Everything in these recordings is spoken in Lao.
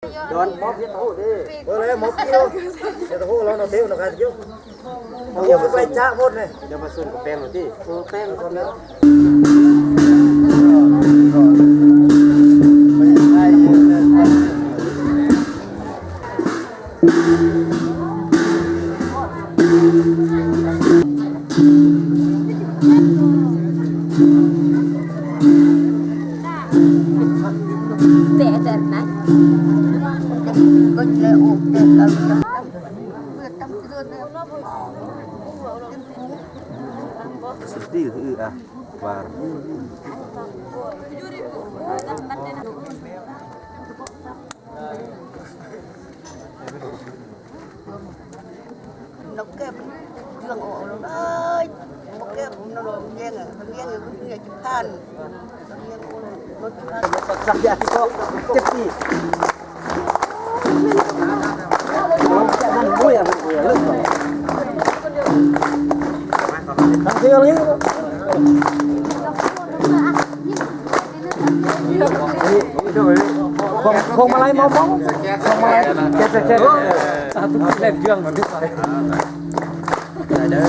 ດອນ ມອບເຮັດໂທດເດ້ ບໍ່ແລ້ວ ມອບເອົາເຮັດໂທດ ລອງເອົາເຊວນະກາດຢູ່ ເອົາໄປຈະໝົດເລີຍ ດຽວມາຊຸນກັບແປ້ງໂລດຕິ ເອີ ແປ້ງກ່ອນແລ້ວ Sedih, eh, ah, war. ນກແກ້ວເລື່ອງອອກແລ້ວເອີຍ ນກແກ້ວນອນແຍງ ແຍງຢູ່ເຮືອນຈະຜ່ານ ແຍງໂອລົດຈະຜ່ານ ພວງມາໄລມອງ ພວງມາໄລແກະ ແກະ ແກະ ເອີ ສາທຸ ແລ່ນເລື່ອງມັນ ໄດ້ເດີ.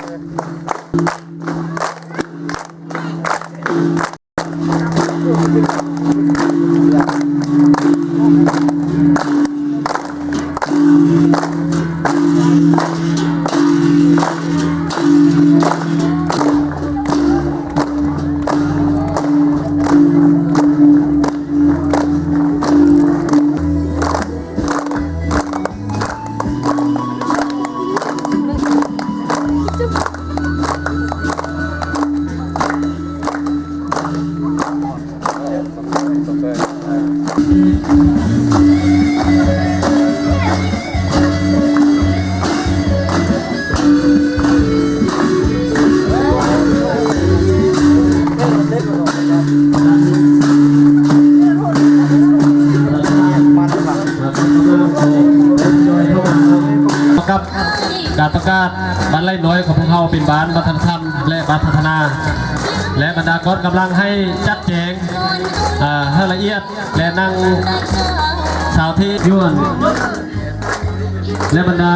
ກັບການປະກາດບ້ານໄລ່ນ້ອຍຂອງພວກເຮົາເປັນບ້ານວັດທະນະທຳ ແລະ ບ້ານພັດທະນາ ແລະ ບັນດາກອງກຳລັງໃຫ້ຈັດແຈງ ເອີ ໃຫ້ລະອຽດ ແລະ ນາງສາວທີ່ຍວນ ແລະ ບັນດາ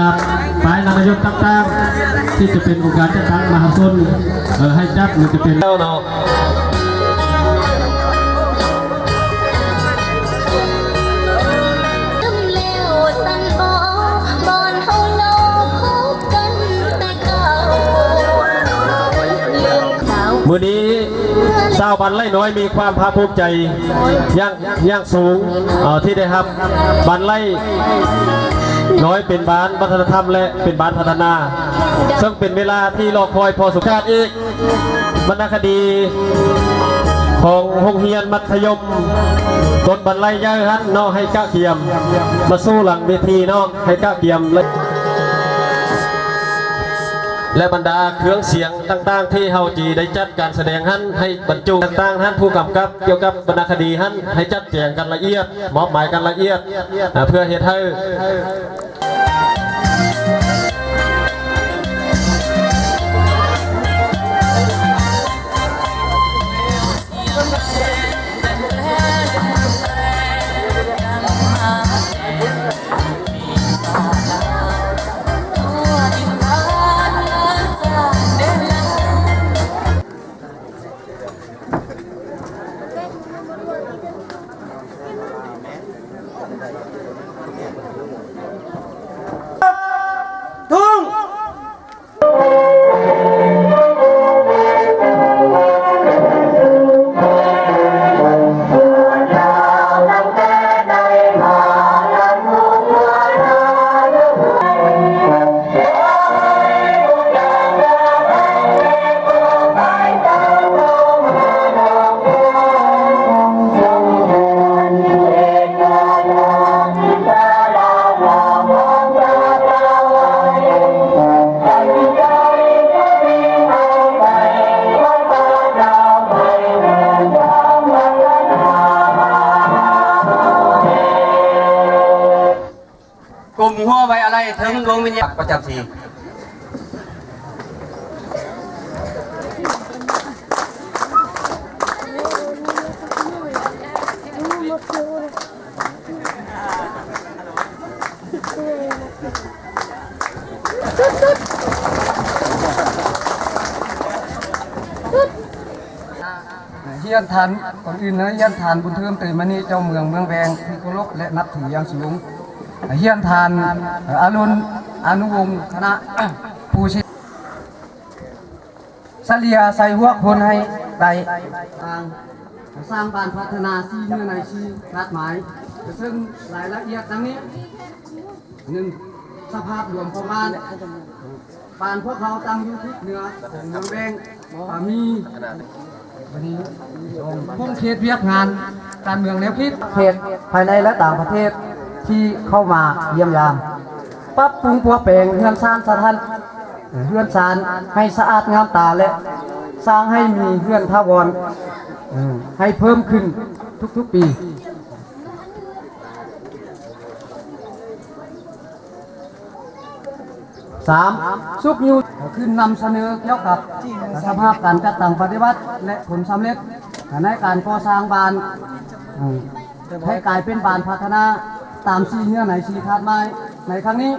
ປ້າຍນາມຍດຕ່າງໆ ທີ່ຈະເປັນອົງການຈັດຕັ້ງມະຫາຊົນ ເອີ ໃຫ້ຈັດ ຫຼື ຈະເປັນແລ້ວເນາະ. ມື້ນີ້ຊາວບ້ານໄລ່ນ້ອຍມີຄວາມພາກພູມໃຈຢ່າງ ຢ່າງສູງ ເອີ ທີ່ໄດ້ຮັບບ້ານໄລ່ນ້ອຍເປັນບ້ານວັດທະນະທຳ ແລະ ເປັນບ້ານພັດທະນາ ເຊິ່ງເປັນເວລາທີ່ລໍຄອຍພໍສົມຄວນອີກ. ວັນນະຄະດີຂອງໂຮງຮຽນມັດທະຍົມຕົ້ນບ້ານໄລ່ໃຫຍ່ຫັ້ນເນາະ ໃຫ້ກະກຽມມາສູ່ຫຼັງເວທີເນາະ ໃຫ້ກະກຽມ ແລະ ບັນດາເຄື່ອງສຽງຕ່າງໆ ທີ່ເຮົາຈະໄດ້ຈັດການສະແດງຫັ້ນ ໃຫ້ບັນຈຸຕ່າງໆ ຫັ້ນ ຜູ້ກຳກັບກ່ຽວກັບວັນນະຄະດີຫັ້ນ ໃຫ້ຈັດແຈງກັນລະອຽດ ມອບໝາຍກັນລະອຽດ ເພື່ອເຮັດໃຫ້ ກົ້ມຫົວໄວ້ອາໄລເຖິງດວງວິນຍານປະຈຳທີ່. ອ່າ ຮຽນທ່ານ ກ່ອນອື່ນນະ ຮຽນທ່ານບຸນເທີມ ເຕີມະນີ ເຈົ້າເມືອງເມືອງແວງ ທີ່ເຄົາລົບ ແລະ ນັບຖືຢ່າງສູງ. ຮຽນທ່ານ ອາລຸນ ອານຸວົງ ຄະນະຜູ້ຊິ ສະເລ່ຍໃສ່ຫົວຄົນໃຫ້ໄດ້ ສ້າງ ສ້າງບ້ານພັດທະນາສີ່ເນື້ອໃນສີ່ຄາດໝາຍ ເຊິ່ງລາຍລະອຽດດັ່ງນີ້: ໜຶ່ງ ສະພາບລວມຂອງບ້ານ. ບ້ານພວກເຮົາຕັ້ງຢູ່ທິດເໜືອຂອງເມືອງແວງ ມີ ອັນນີ້ ຂົງເຂດວຽກງານການເມືອງແນວຄິດ ເຂດພາຍໃນ ແລະ ຕ່າງປະເທດທີ່ເຂົ້າມາຢ້ຽມຢາມ. ປັບປຸງປົວແປງເຮືອນຊານສະຖານ ເຮືອນຊານໃຫ້ສະອາດງາມຕາ ແລະ ສ້າງໃຫ້ມີເຮືອນຖາວອນ ເອີ ໃຫ້ເພີ່ມຂຶ້ນທຸກໆປີ. ສາມ ຊຸກຍູ້ຂຶ້ນນຳສະເໜີກ່ຽວກັບສະພາບການຈັດຕັ້ງປະຕິບັດ ແລະ ຜົນສຳເລັດໃນການກໍ່ສ້າງບ້ານ ເອີ ໃຫ້ກາຍເປັນບ້ານພັດທະນາຕາມສີ່ເນື້ອໃນສີ່ຄາດໝາຍໃນຄັ້ງນີ້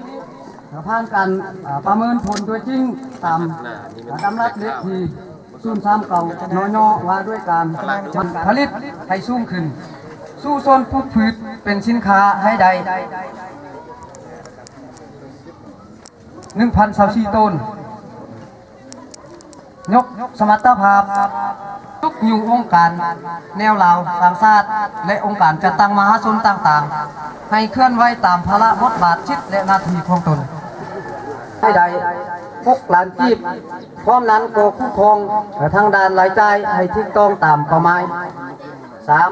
ແລະ ຜ່ານການ ເອີ ປະເມີນຜົນຕົວຈິງຕາມດຳລັດເລກທີສູນສາມເກົ້າ ນຍ ວ່າດ້ວຍການຜະລິດໃຫ້ສູງຂຶ້ນ ສູ້ຊົນປູກພືດເປັນສິນຄ້າໃຫ້ໄດ້ ໜຶ່ງພັນຊາວສີ່ໂຕນ, ຍົກສະມັດຕະພາບ, ຊຸກຍູ້ອົງການແນວລາວສ້າງຊາດ ແລະ ອົງການຈັດຕັ້ງມະຫາຊົນຕ່າງໆ ໃຫ້ເຄື່ອນໄຫວຕາມພາລະບົດບາດ, ສິດ ແລະ ໜ້າທີ່ຂອງຕົນ ໃຫ້ໄດ້ຫົກລ້ານກີບ, ພ້ອມນັ້ນກໍຄຸ້ມຄອງທາງດ້ານລາຍຈ່າຍໃຫ້ຖືກຕ້ອງຕາມເປົ້າໝາຍ. ສາມ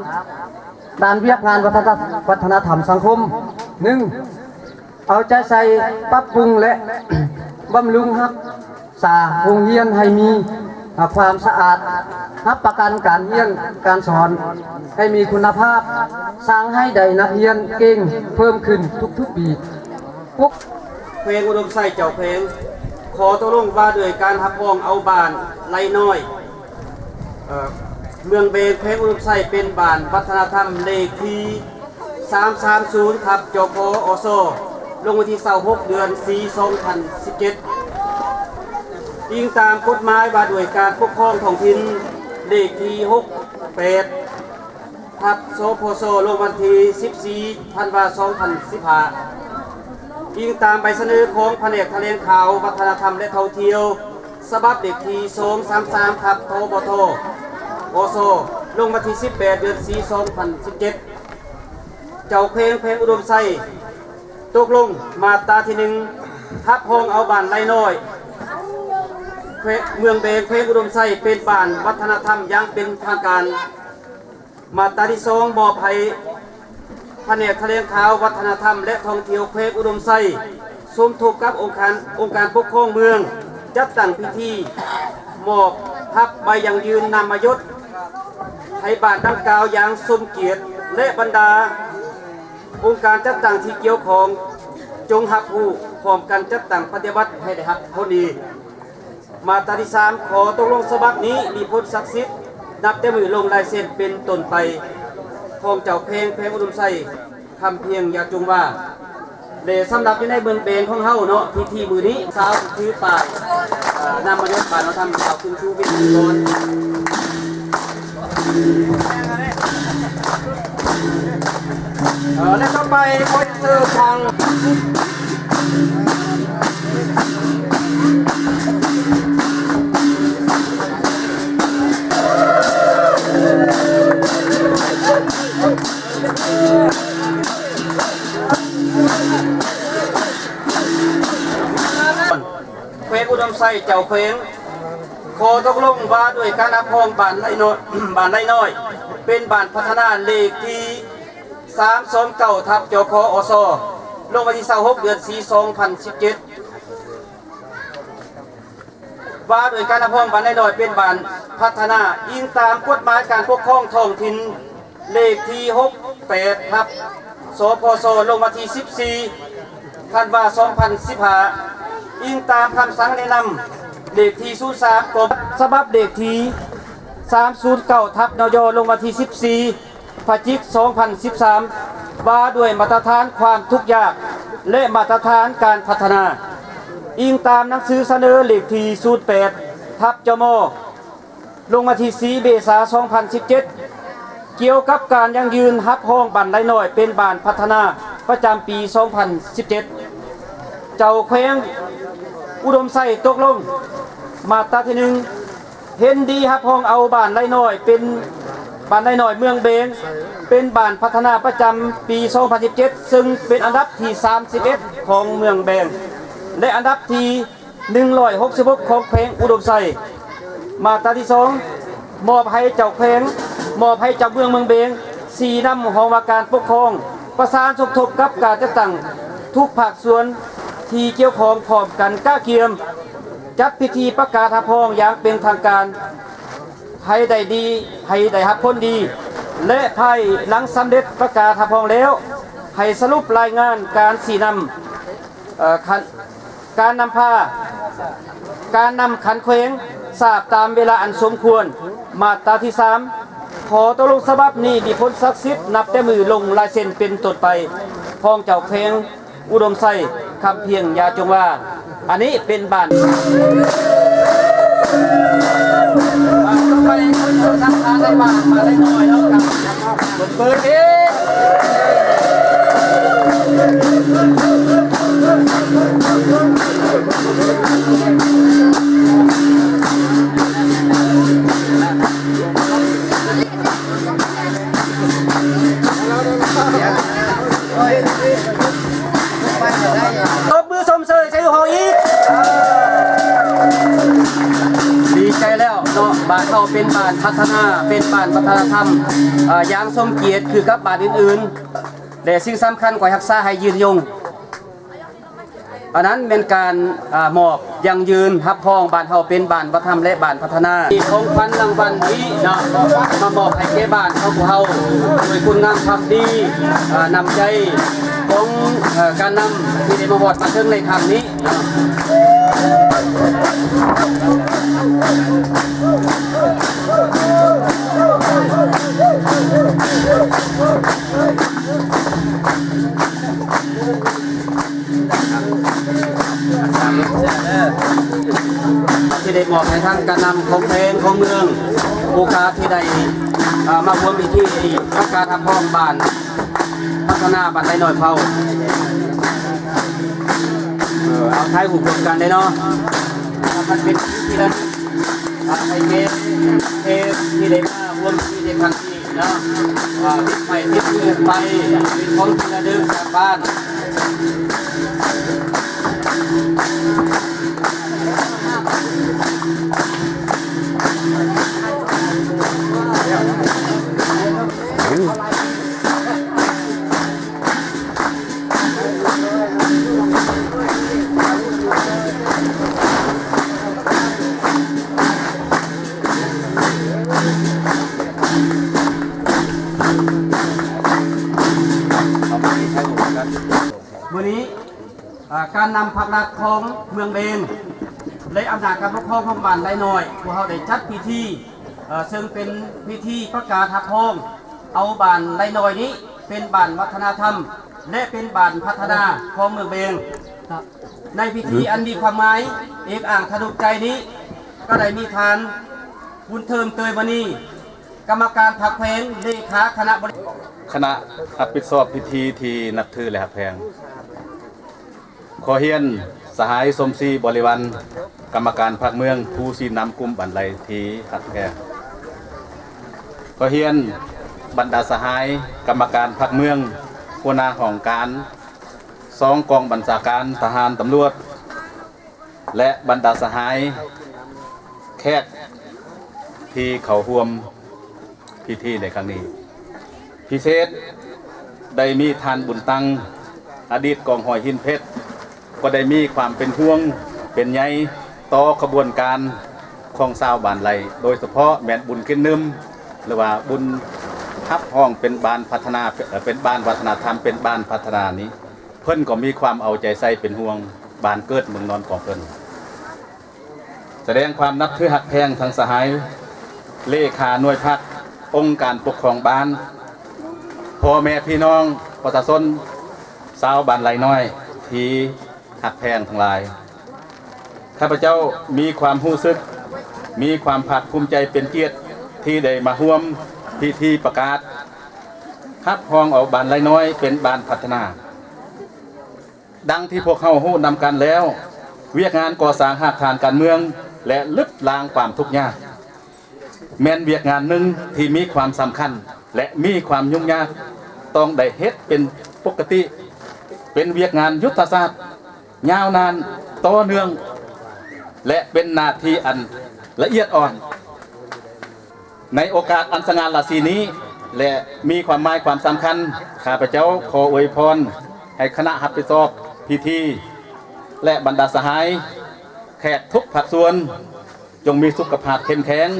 ດ້ານວຽກງານວັດທະນະ ວັດທະນະທຳສັງຄົມ. ໜຶ່ງ ເອົາໃຈໃສ່ປັບປຸງ ແລະ ບຳລຸງຮັກສາໂຮງຮຽນໃຫ້ມີຄວາມສະອາດ, ຮັບປະກັນການຮຽນການສອນໃຫ້ມີຄຸນນະພາບ, ສ້າງໃຫ້ໄດ້ນັກຮຽນເກັ່ງເພີ່ມຂຶ້ນທຸກໆປີ. ຫົກ ແຂວງອຸດົມໄຊ ເຈົ້າແຂວງ ຂໍຕົກລົງວ່າດ້ວຍການຮັບຮອງເອົາບ້ານໄລນ້ອຍ ເອີ ເມືອງແວງ ແຂວງອຸດົມໄຊ ເປັນບ້ານວັດທະນະທຳ ເລກທີສາມສາມສູນ ທັບ ຈຂ ອສ ລົງວັນທີຊາວຫົກ ເດືອນສີ່ ສອງພັນສິບເຈັດ ອີງຕາມກົດໝາຍວ່າດ້ວຍການປົກຄອງທ້ອງຖິ່ນ ເລກທີຫົກແປດ ທັບ ສພສ ລົງວັນທີສິບສີ່ ທັນວາ ສອງພັນສິບຫ້າ ອີງຕາມໃບສະເໜີຂອງພະແນກຖະແຫຼງຂ່າວ ວັດທະນະທຳ ແລະ ທ່ອງທ່ຽວ ສະບັບເລກທີສອງສາມສາມ ທັບ ທບທ ອສ ລົງວັນທີສິບແປດ ເດືອນສີ່ ສອງພັນສິບເຈັດ ເຈົ້າແຂວງ ແຂວງອຸດົມໄຊ ຕົກລົງມາດຕາທີໜຶ່ງ ຮັບຮອງເອົາບ້ານໄລນ້ອຍ ແຂວງ ເມືອງແວງ ແຂວງອຸດົມໄຊ ເປັນບ້ານວັດທະນະທຳຢ່າງເປັນທາງການ. ມາດຕາທີສອງ ມອບໃຫ້ພະແນກຖະແຫຼງຂ່າວ ວັດທະນະທຳ ແລະ ທ່ອງທ່ຽວແຂວງອຸດົມໄຊ ສົມທົບກັບອົງການ ອົງການປົກຄອງເມືອງ ຈັດຕັ້ງພິທີມອບຮັບໃບຢັ້ງຢືນນາມມະຍົດໃຫ້ບ້ານດັ່ງກ່າວຢ່າງສົມກຽດ ແລະ ບັນດາອົງການຈັດຕັ້ງທີ່ກ່ຽວຂ້ອງ ຈົ່ງຮັບຮູ້ ພ້ອມກັນຈັດຕັ້ງປະຕິບັດໃຫ້ໄດ້ຮັບຜົນດີ. ມາດຕາທີສາມ ຂໍ້ຕົກລົງສະບັບນີ້ມີຜົນສັກສິດ ນັບແຕ່ມື້ລົງລາຍເຊັນເປັນຕົ້ນໄປ ຂອງເຈົ້າແຂວງ ແຂວງອຸດົມໄຊ ຄຳພຽງຢ່າຈົ່ງວ່າ. ແລະ ສຳລັບຢູ່ໃນເມືອງແວງຂອງເຮົາເນາະ ພິທີມື້ນີ້ ຊາວຖືປ້າຍ ເອີ ນາມມະຍົດບ້ານເຮົາທຳ ກ່າວຂຶ້ນສູ່ວິທະຍາກອນ. ເອີ ແລະ ຕໍ່ໄປ ຂໍເຊີນທາງ ແຂວງອຸດົມໄຊ ເຈົ້າແຂວງ ຂໍຕົກລົງວ່າດ້ວຍການຮັບຮອງບ້ານໄລນ້ອຍ ບ້ານໄລນ້ອຍ ເປັນບ້ານພັດທະນາ ເລກທີສາມສອງເກົ້າ ທັບ ຈຂ ອສ ລົງວັນທີຊາວຫົກ ເດືອນສີ່ ສອງພັນສິບເຈັດ ວ່າດ້ວຍການຮັບຮອງບ້ານໄລນ້ອຍເປັນບ້ານພັດທະນາ ອີງຕາມກົດໝາຍການປົກຄອງທ້ອງຖິ່ນ ເລກທີຫົກແປດ ທັບ ສພສ ລົງວັນທີສິບສີ່ ທັນວາ ສອງພັນສິບຫ້າ ອີງຕາມຄຳສັ່ງແນະນຳ ເລກທີສູນສາມ ກອງສະບັບເລກທີສາມສູນເກົ້າ ທັບ ນຍ ລົງວັນທີສິບສີ່ ພະຈິກ ສອງພັນສິບສາມ ວ່າດ້ວຍມາດຕະຖານຄວາມທຸກຍາກ ແລະ ມາດຕະຖານການພັດທະນາ, ອີງຕາມໜັງສືສະເໜີເລກທີສູນແປດ ທັບ ຈມ ລົງວັນທີສີ່ ເມສາ ສອງພັນສິບເຈັດ ກ່ຽວກັບການຢັ້ງຢືນຮັບຮອງບ້ານໄລນ້ອຍເປັນບ້ານພັດທະນາປະຈຳປີ ສອງພັນສິບເຈັດ. ເຈົ້າແຂວງອຸດົມໄຊຕົກລົງມາດຕາທີໜຶ່ງ ເຫັນດີຮັບຮອງເອົາບ້ານໄລນ້ອຍເປັນ ບ້ານໄລນ້ອຍເມືອງແບງ ເປັນບ້ານພັດທະນາປະຈຳປີ ສອງພັນສິບເຈັດ ເຊິ່ງເປັນອັນດັບທີ ສາມສິບເອັດ ຂອງເມືອງແບງ ແລະ ອັນດັບທີ ໜຶ່ງຮ້ອຍຫົກສິບຫົກ ຂອງແຂວງອຸດົມໄຊ. ມາດຕາທີສອງ ມອບໃຫ້ເຈົ້າແຂວງ ມອບໃຫ້ເຈົ້າເມືອງເມືອງແບງ ຊີ້ນຳຫ້ອງວ່າການປົກຄອງ ປະສານສົມທົບກັບການຈັດຕັ້ງທຸກພາກສ່ວນທີ່ກ່ຽວຂ້ອງ ພ້ອມກັນກະກຽມຈັດພິທີປະກາດຮັບຮອງຢ່າງເປັນທາງການ ໃຫ້ໄດ້ດີ ໃຫ້ໄດ້ຮັບຜົນດີ ແລະ ພາຍຫຼັງສຳເລັດປະກາດຮັບຮອງແລ້ວ ໃຫ້ສະຫຼຸບລາຍງານການຊີ້ນຳ ເອີ ຂັ້ນ ການນຳພາ ການນຳຂັ້ນແຂວງຊາບຕາມເວລາອັນສົມຄວນ. ມາດຕາທີສາມ ຂໍ້ຕົກລົງສະບັບນີ້ມີຜົນສັກສິດນັບແຕ່ມື້ລົງລາຍເຊັນເປັນຕົ້ນໄປ. ຮອງເຈົ້າແຂວງອຸດົມໄຊ ຄຳພຽງຢ່າຈົ່ງວ່າ ອັນນີ້ເປັນບ້ານ ໄປທາງການໃນບ້ານ ມາໄດ້ໜ້ອຍເນາະ ເປີດເອງ. ຕົບມືຊົມເຊີຍໃສ່ຫ້ອງອີກ. ດີໃຈແລ້ວເນາະ ບ້ານເຮົາເປັນບ້ານພັດທະນາ ເປັນບ້ານວັດທະນະທຳ ເອີ ຢ່າງສົມກຽດຄືກັບບ້ານອື່ນໆ ແລະ ສິ່ງສຳຄັນກໍຮັກສາໃຫ້ຍືນຍົງ. ອັນນັ້ນແມ່ນການ ອາ ມອບຢັ້ງຢືນຮັບຮອງບ້ານເຮົາເປັນບ້ານວັດທະນະທຳ ແລະ ບ້ານພັດທະນາ. ມີຂອງຂວັນລາງວັນນີ້ເນາະ ມາມອບໃຫ້ແກ່ບ້ານຂອງພວກເຮົາ ດ້ວຍຄຸນງາມຄວາມດີ ອາ ນ້ຳໃຈຂອງ ເອີ ການນຳທີ່ໄດ້ມາຮອດມາເຖິງໃນຄັ້ງນີ້ເນາະ. ທີ່ໄດ້ມອບໃຫ້ທາງການນຳຂອງແຂວງຂອງເມືອງ ໂອກາດທີ່ໄດ້ ເອີ ມາຮ່ວມພິທີປະກາດຮັບຮອງບ້ານພັດທະນາບ້ານໄລນ້ອຍເພົາ. ເອີ ເອົາຖ່າຍຮູບຮ່ວມກັນເດ້ເນາະ ມັນເປັນທີ່ລະນຶກ ໃຫ້ແກ່ແຂກທີ່ໄດ້ມາຮ່ວມພິທີໃນຄັ້ງນີ້. ເນາະ ຕິດໄມ້ຕິດມືໄປ ເປັນຂອງທີ່ລະລຶກຈາກບ້ານ. ມື້ນີ້ ເອີ ການນຳພັກລັດຂອງເມືອງເບງ ແລະ ອຳນາດການປົກຄອງຂອງບ້ານໄລນ້ອຍ ພວກເຮົາໄດ້ຈັດພິທີ ເອີ ເຊິ່ງເປັນພິທີປະກາດຮັບຮອງເອົາບ້ານໄລນ້ອຍນີ້ເປັນບ້ານວັດທະນະທຳ ແລະ ເປັນບ້ານພັດທະນາຂອງເມືອງເບງ. ໃນພິທີອັນມີຄວາມໝາຍເອກອ້າງທະນົກໃຈນີ້ ກໍໄດ້ມີທ່ານ ບຸນເທີມ ເຕີຍມະນີ ກຳມະການພັກແຂວງ ເລຂາຄະນະບໍລິ ຄະນະຮັບຜິດຊອບພິທີທີ່ນັບຖື ແລະ ຮັກແພງ. ຂໍຮຽນສະຫາຍ ສົມສີ ບໍລິວັນ ກຳມະການພັກເມືອງ ຜູ້ຊີ້ນຳກຸ່ມບ້ານໄລທີ່ຮັກແພງ. ຂໍຮຽນບັນດາສະຫາຍກຳມະການພັກເມືອງ, ຫົວໜ້າຫ້ອງການ, ສອງກອງບັນຊາການທະຫານຕຳຫຼວດ ແລະ ບັນດາສະຫາຍແຂກທີ່ເຂົ້າຮ່ວມພິທີໃນຄັ້ງນີ້. ພິເສດໄດ້ມີທ່ານ ບຸນຕັງ ອະດີດກອງຮ້ອຍຫີນເພັດ ກໍໄດ້ມີຄວາມເປັນຫ່ວງເປັນໃຍຕໍ່ຂະບວນການຂອງຊາວບ້ານໄລ, ໂດຍສະເພາະແມ່ນບຸນກິນດື່ມ ຫຼືວ່າບຸນຮັບຮອງເປັນບ້ານພັດທະນາ, ເປັນບ້ານວັດທະນະທຳ, ເປັນບ້ານພັດທະນານີ້ ເພິ່ນກໍມີຄວາມເອົາໃຈໃສ່ເປັນຫ່ວງບ້ານເກີດເມືອງນອນຂອງເພິ່ນ. ສະແດງຄວາມນັບຖືຮັກແພງທັງສະຫາຍເລຂາໜ່ວຍພັກ, ອົງການປົກຄອງບ້ານ, ພໍ່ແມ່ພີ່ນ້ອງປະຊາຊົນຊາວບ້ານໄລນ້ອຍ ທີ່ຮັກແພງທັງຫຼາຍ, ຂ້າພະເຈົ້າມີຄວາມຮູ້ສຶກ ມີຄວາມພາກພູມໃຈເປັນກຽດທີ່ໄດ້ມາຮ່ວມພິທີປະກາດຮັບຮອງເອົາບ້ານໄລນ້ອຍເປັນບ້ານພັດທະນາ. ດັ່ງທີ່ພວກເຮົາຮູ້ນຳກັນແລ້ວ, ວຽກງານກໍ່ສ້າງຮາກຖານການເມືອງ ແລະ ລຶບລ້າງຄວາມທຸກຍາກ ແມ່ນວຽກງານໜຶ່ງທີ່ມີຄວາມສຳຄັນ ແລະ ມີຄວາມຫຍຸ້ງຍາກ, ຕ້ອງໄດ້ເຮັດເປັນປົກກະຕິ, ເປັນວຽກງານຍຸດທະສາດຍາວນານ, ຕໍ່ເນື່ອງ ແລະ ເປັນໜ້າທີ່ອັນລະອຽດອ່ອນ. ໃນໂອກາດອັນສະຫງ່າລາສີນີ້ ແລະ ມີຄວາມໝາຍຄວາມສຳຄັນ, ຂ້າພະເຈົ້າຂໍອວຍພອນໃຫ້ຄະນະຮັບຜິດຊອບພິທີ ແລະ ບັນດາສະຫາຍແຂກທຸກພາກສ່ວນ ຈົ່ງມີສຸຂະພາບເຂັ້ມແຂງ,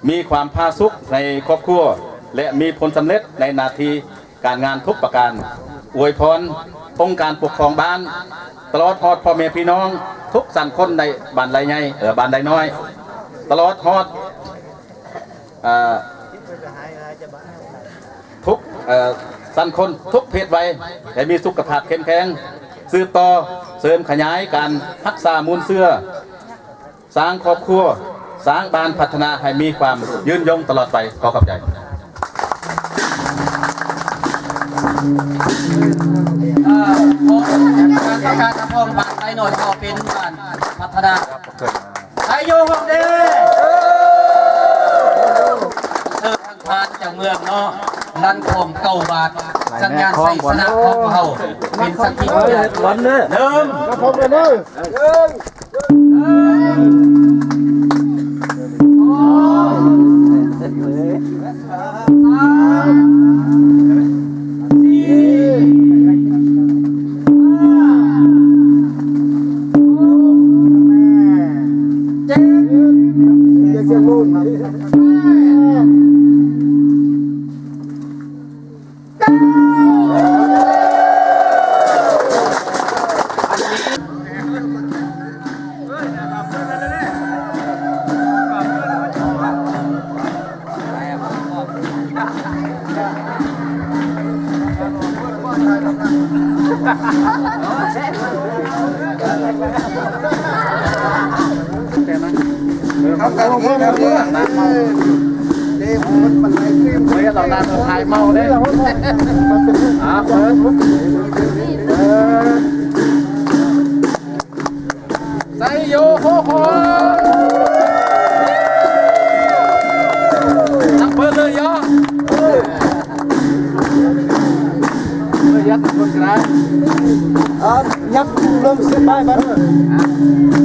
ມີຄວາມຜາສຸກໃນຄອບຄົວ ແລະ ມີຜົນສຳເລັດໃນໜ້າທີ່ການງານທຸກປະການ. ອວຍພອນອົງການປົກຄອງບ້ານ, ຕະຫຼອດຮອດພໍ່ແມ່ພີ່ນ້ອງທຸກຊັ້ນຄົນໃນບ້ານໄລໃຫຍ່, ເອີ, ບ້ານໄລນ້ອຍ, ຕະຫຼອດຮອດ, ເອີ, ທຸກ, ເອີ, ຊັ້ນຄົນທຸກເພດໄວ ໃຫ້ມີສຸຂະພາບເຂັ້ມແຂງ, ສືບຕໍ່ເສີມຂະຫຍາຍການຮັກສາມູນເຊື້ອ ສ້າງຄອບຄົວ, ສ້າງບ້ານພັດທະນາໃຫ້ມີຄວາມຍືນຍົງຕະຫຼອດໄປ. ຂໍຂອບໃຈ. ເອີ ຂໍປະກາດຮັບຮອງບ້ານໄລນ້ອຍເປັນບ້ານພັດທະນາ. ໄຊໂຍ ຮອງເດ ເຊີນທ່ານເຈົ້າເມືອງເນາະ ລັນຄອງເກົ້າບາດ ສັນຍານໄຊຊະນະຂອງພວກເຮົາ ເປັນສັກຂີພະຍານ. ເລີ່ມ. ໄຊໂຍ ໂຮໂຮ ຮັບເບິ່ງເລີຍເນາະ. ເອີ ຍັດຄົນກະໄດ້ ເອີ ຍັດລົງເສຍບາຍບາດ.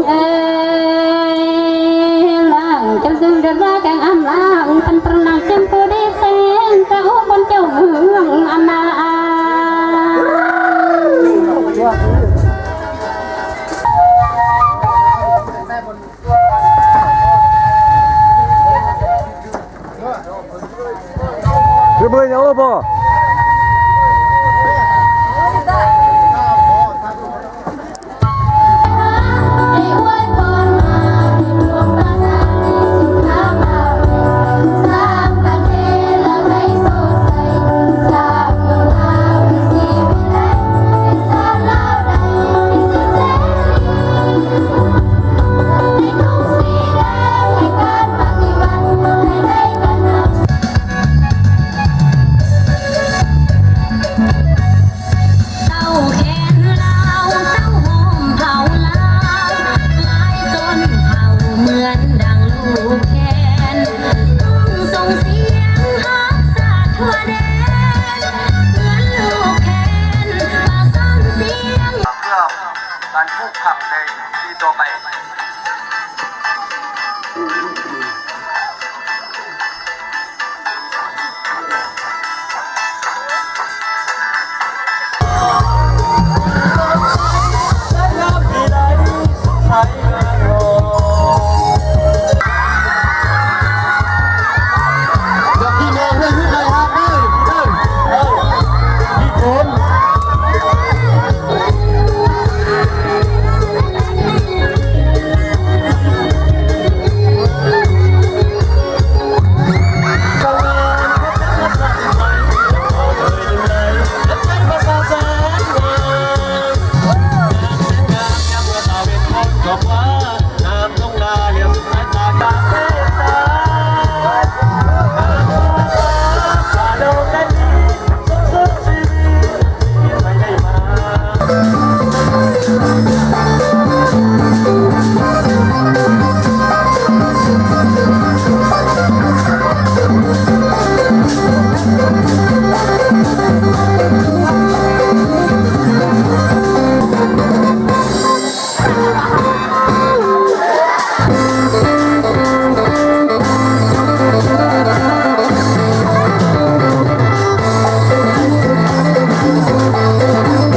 ເອີຍ ລາງ ເຈົ້າເຊິ່ງເດີນວ່າແກງອຳລາງ ພັນປະນາງເຈັມໂພດີແສງ ພະອຸບົນເຈົ້າເມືອງອຳນາ. ຄືເບີຍາໂອບໍ່? ເຕົ້າແຂນລາວ ເຕົ້າໂຮມເຜົ່າລາວ ຫຼາຍຊົນເຜົ່າເໝືອນດັ່ງລູກແຂນ ຕ້ອງສົ່ງສຽງຮັກຊາດທົ່ວແດນ ເໝືອນລູກແຂນ ປະສານສຽງ ເພື່ອການປູກຝັງໃນປີຕໍ່ໄປ. ສະໜາມທີ່ໃດໃສ